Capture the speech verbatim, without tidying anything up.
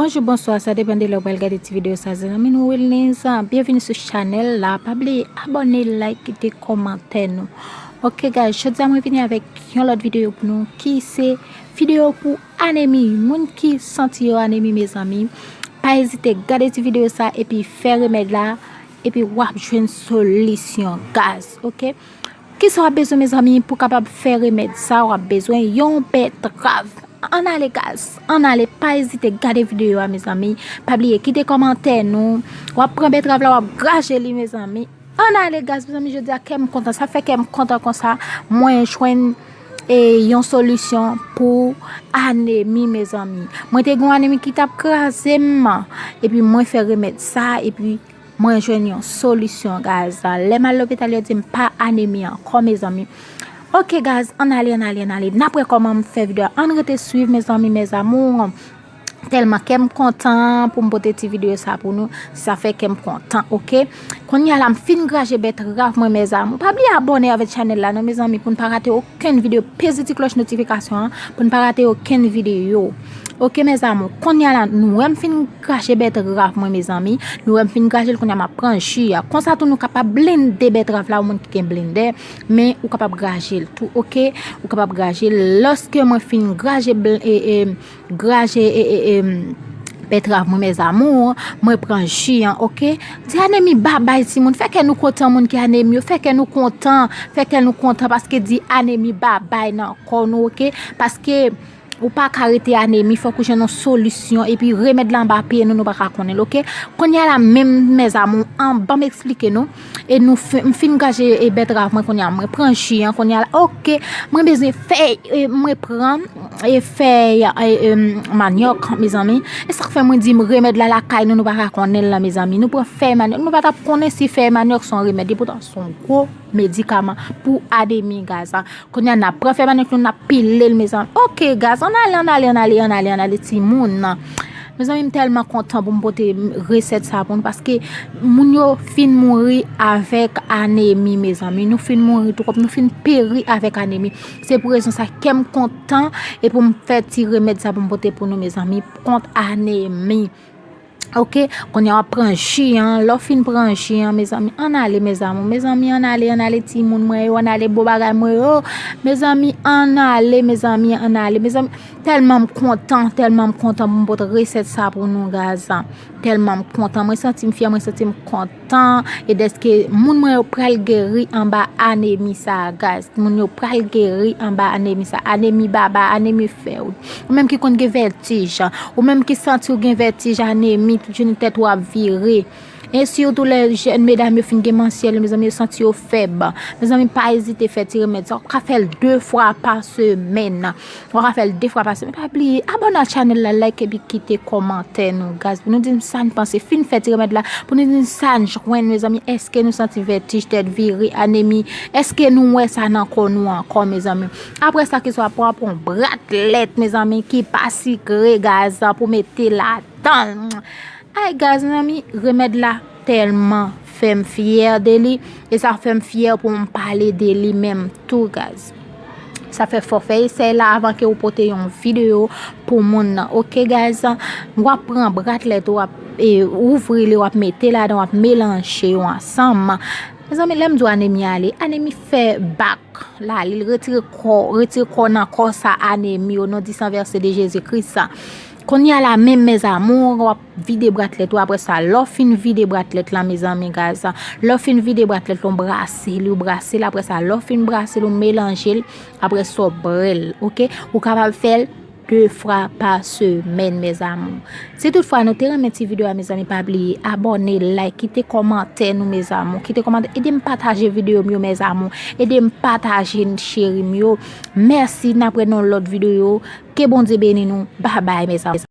Bonjou, bonswa, sa depann de lè w pral gade ti videyo sa, zanmi nou Wilnise. Byenvini sou chanèl la. Pa bliye abòne, like, kite kòmantè nou. Ok, guys, jodi a mwen vini avèk yon lòt videyo pou nou, ki se videyo pou anemi. Moun ki santi yo anemi, mezanmi, pa ezite gade ti videyo sa epi fè remèd la, epi w ap jwenn solisyon, guys, ok? Kisa w ap bezwen, mezanmi, pou kapab fè remèd sa, w ap bezwen yon bètrav. Ann ale, guys, ann ale, pa ezite gade videyo a, mezanmi. Pa bliye kite kòmantè nou. W ap pran bètrav la, w ap graje li, mezanmi. Ann ale, guys, mezanmi, jodi a kè m kontan. Sa fè kè m kontan konsa. Mwen jwenn, e, yon solisyon pou anemi, mezanmi. Mwen te gen yon anemi ki t ap kraze m. Epi mwen fè remèd sa, epi mwen jwenn yon solisyon, guys. Lè m al lopital, yo di m pa anemi ankò, mezanmi. Ok, guys, ann ale, ann ale, ann ale. N ap wè kòman m fè videyo a. Ann rete swiv, mezanmi, mes amours. Tèlman kè m kontan pou m pote ti videyo sa pou nou. Sa fè kè m kontan, ok? Kounye a la, m fin graje bètrav mwen, mes amours. Pa bliye abòne avèk chanèl la, non, mezanmi, pou n pa rate okenn videyo. Peze ti klòch notifikasyon an, pou n pa rate okenn videyo. Ok, mes amours, kounye a la, nou wè m fin graje bètrav mwen, mezanmi. Nou wè m fin graje l, kounye a m ap pran ji a. Konsa tou, nou kapab blende bètrav la, ou moun ki gen blendè, men ou kapab graje l tou, ok? Ou kapab graje l. Lòske mwen fin graje bl-, e, e, graje, e, e, e, bètrav mwen, mes amours, mwen pran ji an, ok? Di anemi babay, timoun. Fè kè nou kontan, moun ki anemi yo. Fè kè nou kontan. Fè kè nou kontan, paske di anemi babay nan kò nou, ok? Paske ou pa ka rete anemi, fòk ou jwenn yon solisyon, epi remèd la anba pye nou, nou pa ka konnen l, ok? Kounye a la menm, mes amours, an, ban m eksplike nou. E nou fi-, m fin graje e bètrav mwen, kounye a mwen pran ji an, kounye a la, ok, mwen bezwen fèy, e, mwen pran, e, fèy, e, e, manyòk, mezanmi. E sa k fè mwen di m remèd la lakay nou, nou pa ka konnen l la, mezanmi. Nou pran fèy manyòk, nou pa t ap konnen si fèy manyòk se yon remèd, epoutan se yon gwo medikaman pou anemi, guys, a. Kounye a n ap pran fèy manyòk nou, n ap pile l, mezanmi. Ok, guys, ann ale, ann ale, ann ale, ann ale, ann ale, timoun. Mezanmi, m tèlman kontan pou m pote resèt sa pou nou, paske moun yo fin mouri avèk anemi, mezanmi. Nou fin mouri twòp, nou fin peri avèk anemi. Se pou rezon sa kè m kontan e pou m fè ti remèd sa pou m pote pou nou, mezanmi, kont anemi. Ok, kounye a w ap pran ji an. Lè w fin pran ji an, mezanmi, ann ale, mes amours. Mezanmi, ann ale, ann ale, timoun mwen yo, ann ale, bon bagay mwen yo. Mezanmi, ann ale, mezanmi, ann ale, mezanmi. Tèlman m kontan, tèlman m kontan pou m pote resèt sa pou nou, guys. Tèlman m kontan. Mwen santi m fyè, mwen santi m kontan. E dèske moun mwen yo pral geri anba anemi sa, guys. Moun yo pral geri anba anemi sa. Anemi baba, anemi fè w. Ou menm ki konn gen vètij, ou menm ki santi w gen vètij, anemi, tout jounen tèt ou ap vire. E sitou lè jèn medam yo fin gen mansyèl yo, mezanmi, yo santi yo fèb. Mezanmi, pa ezite fè ti remèd sa. W ka fè l de fwa pa semèn. W ka fè l de fwa pa semèn. Pa bliye abòne ak chanèl la, like epi kite kòmantè nou, guys, pou nou di n sa n panse. Fin fè ti remèd la, pou nou di n sa n jwenn, mezanmi. Èske nou santi vètij, tèt vire, anemi? Èske nou wè sa nan kò nou ankò, mezanmi? Apre sa, kisa w ap pran? Pran bratlèt, mezanmi, ki pa sikre, guys, pou mete ladan l. Ay, guys, mezanmi, remèd la tèlman fè m fyè de li, e sa fè m fyè pou m pale de li menm tou, guys. Sa fè fò fè esèy la avan ke ou pote yon videyo pou moun nan. Ok, guys, w ap pran bratlèt ou, w ap, e, ouvri li, w ap mete ladan, w ap melanje yo ansanm. Mezanmi, lè m di w anemi ale, anemi fè bak la, li retire kò, retire kò nan kò sa anemi, o non di san vèse de Jezi Kris. Kounye a la menm, mes amours, w ap vide bratlèt ou, apre sa, lè w fin vide bratlèt la, mezanmi, guys, lè w fin vide bratlèt la, w brase li, w brase l, apre sa, lè w fin brase l, w melanje l, apre sa, w bwè l, ok? Ou kapab fè l de fwa pa semèn, mes amours. Si toutfwa nou te renmen ti videyo a, mezanmi, pa bliye abòne, like, kite kòmantè nou, mes amours. Kite kòmantè, ede m pataje videyo m yo, mes amours. Ede m pataje, cheri m yo. Mèsi, n ap wè nan lòt videyo. Ke Bondye beni nou. Babay, mes amours.